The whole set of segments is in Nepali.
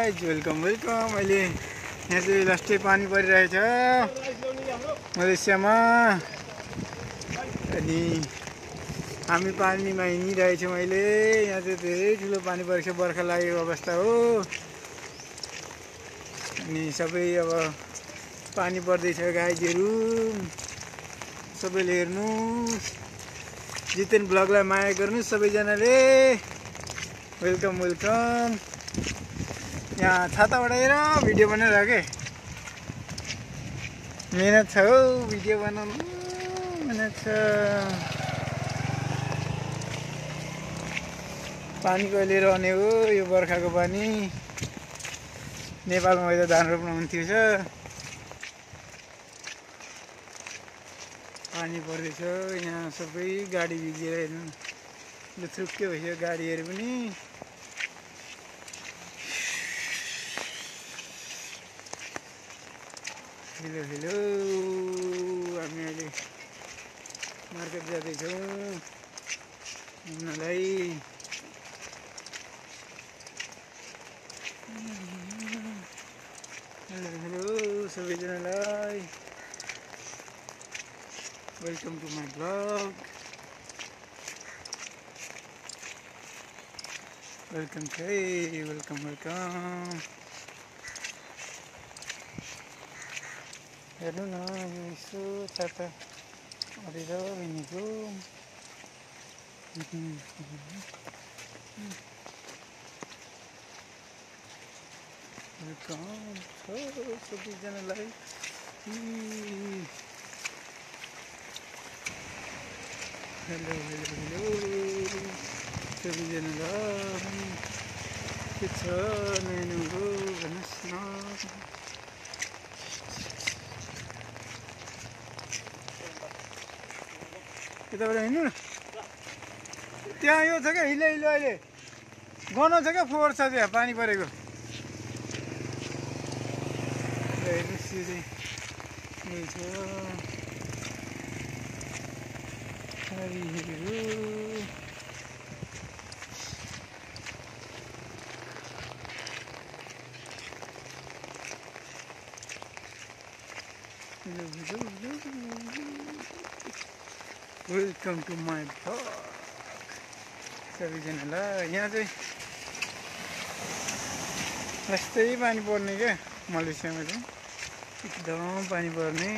Guys welcome welcome. अहिले यहाँ चाहिँ लास्टै पानी परिरहेछ मलेसियामा अनि हामी पानीमा हिँडिरहेछौँ। अहिले यहाँ चाहिँ धेरै ठुलो पानी परेको छ, बर्खा लागेको अवस्था हो। अनि सबै अब पानी पर्दैछ गाइजहरू, सबैले हेर्नुहोस्। जितेन ब्लगलाई माया गर्नुहोस् सबैजनाले। Welcome welcome. यहाँ छाता उडाएर भिडियो बनाइरहेको मेहनत छ हौ, भिडियो बनाउनु मेहनत छ। पानी कहिले रहने हो? यो बर्खाको पानी नेपालमा त धान रोप्न हुन्थ्यो छ। पानी पर्दैछ यहाँ, सबै गाडी भिजेर हेर्नु लुथुक्कै भइसक्यो गाडीहरू पनि। हेलो हेलो, हामी अहिले मार्केट जाँदैछौँ घुम्नलाई। हेलो हेलो सबैजनालाई, welcome to my blog. Welcome है, वेलकम वेलकम। हेर्नु न यसो छाता अरेर हिँडेको। वेलकम छ सबैजनालाई। हेलो हेलो हेलो सबैजनालाई, के छ नयाँ नौलो भन्नुहोस् न। यताबाट हिँड्नु न, त्यहाँ यो छ क्या हिलो हिलो, अहिले गनाउँछ क्या, फोहोर छ त्यहाँ पानी परेको। हेर्नुहोस् यो चाहिँ यही छ हरिहरू। वेलकम टु माई ब्लग सबैजनालाई। यहाँ चाहिँ यस्तै पानी पर्ने क्या मलेसियामा चाहिँ, एकदम पानी पर्ने,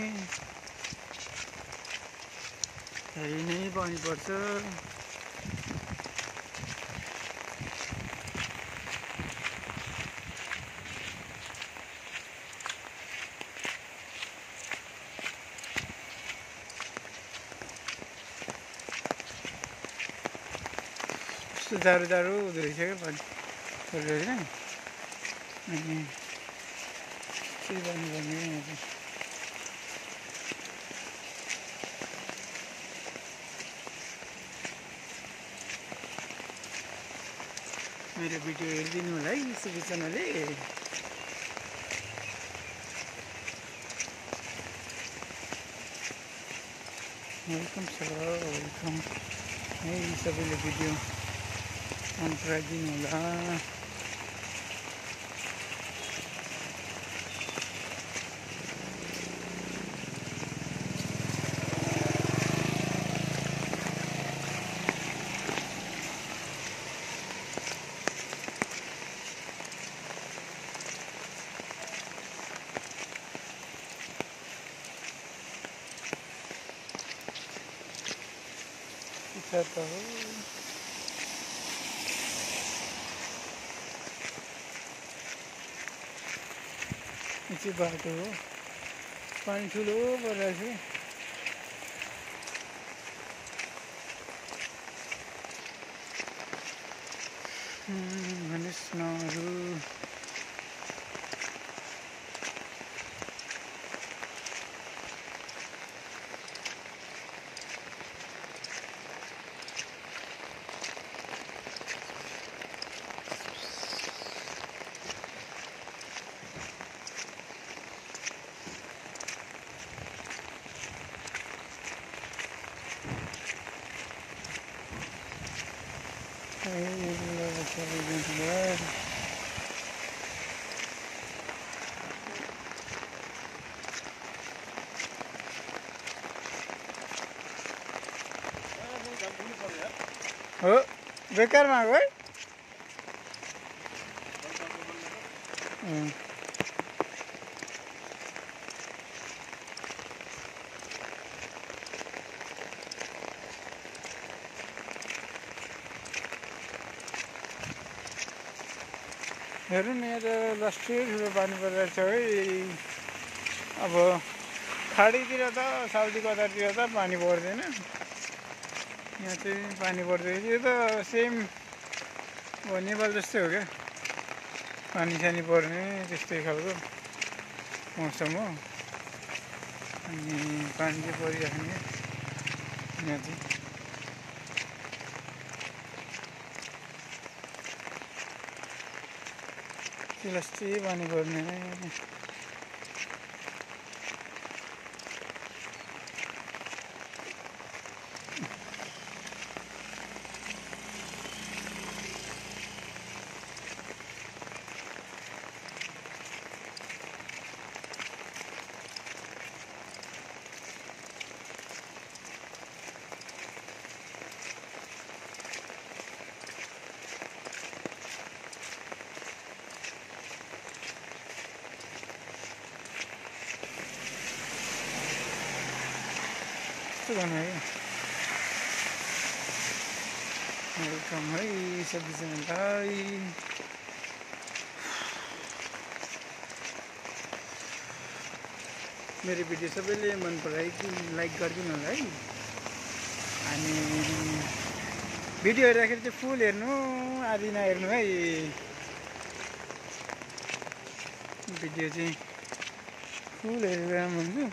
धेरै नै पानी पर्छ। कस्तो जाडो जाडो हुँदो रहेछ क्या पानी परेर होइन। अनि के पानी पर्ने यहाँ चाहिँ। मेरो भिडियो हेरिदिनु होला है सबैजनाले। वेलकम छ, वेलकम है सबैले भिडियो मन पराइदिनु होला। छाता हो, नीचे बाटो हो, पानी ठुलो परिरहेको छ। भन्नुहोस् न अरू। Hey, हो बेकारमा आएको है हेर्नु न यहाँ त लास्टै ठुलो पानी परिरहेको छ है अब खाडीतिर त साउदी कतारतिर त पानी पर्दैन यहाँ चाहिँ पानी पर्दैन यो त सेम अब नेपाल जस्तै हो क्या पानी सानी पर्ने त्यस्तै खालको मौसम हो अनि पानी चाहिँ परिराख्ने यहाँ चाहिँ लास्टै पानी पर्ने वेलकम है सबैजनालाई मेरो भिडियो सबैले मन परायो लाइक गरिदिनु होला है अनि भिडियो हेर्दाखेरि चाहिँ फुल हेर्नु आदि नहेर्नु है भिडियो चाहिँ फुल हेरेर राम्रो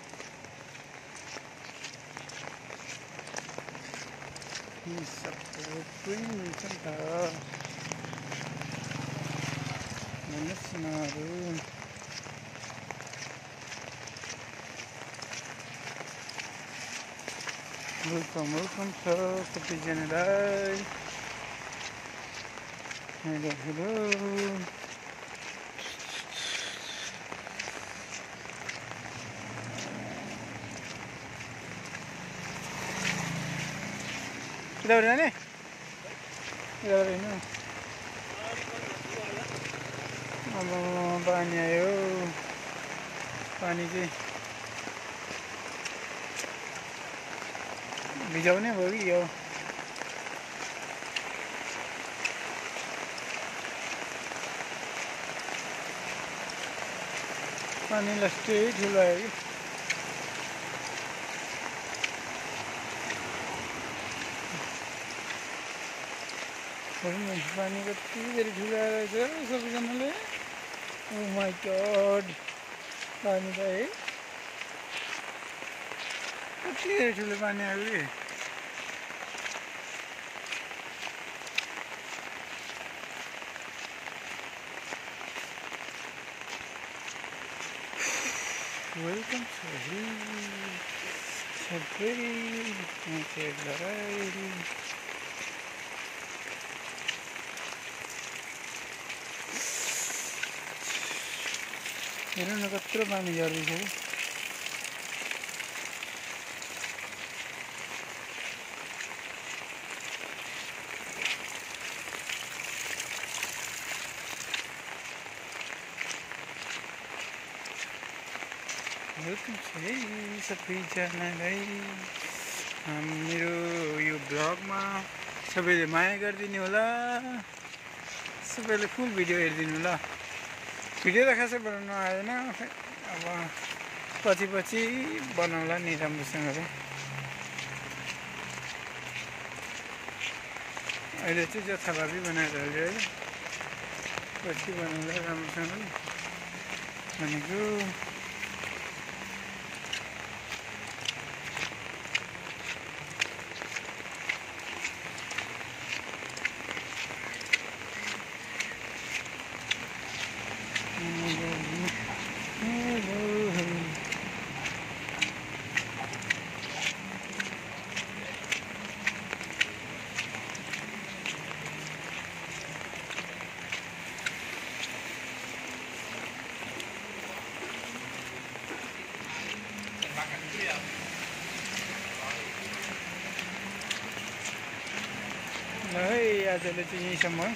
हुन्छ सबै मिल्छ नि त भन्नुहोस् न अरू वेलकम छ सबैजनालाई हेलो हेलो किताबाट जाने किताबाट हिँड्नु अब पानी आयो पानी चाहिँ भिजाउने भयो कि यो पानी लास्टै ठुलो आयो कि पानी कति धेरै ठुलो आएर सबैजनाले ओ माई गॉड पानी त है कति धेरै ठुलो पानी आयो कि वेलकम सबै हेर्नु न कत्रो पानी झर्दैछ कि वेलकम छ है सबैजनालाई मेरो यो ब्लगमा सबैले माया गरिदिनु होला सबैले फुल भिडियो हेरिदिनु होला भिडियो त खासै बनाउनु आएन अब पछि बनाउला नि राम्रोसँगले अहिले चाहिँ जथाभावी बनाएर हाल्यो है पछि बनाउला राम्रोसँगले भनेको ल है आजले चाहिँ यहीँसम्म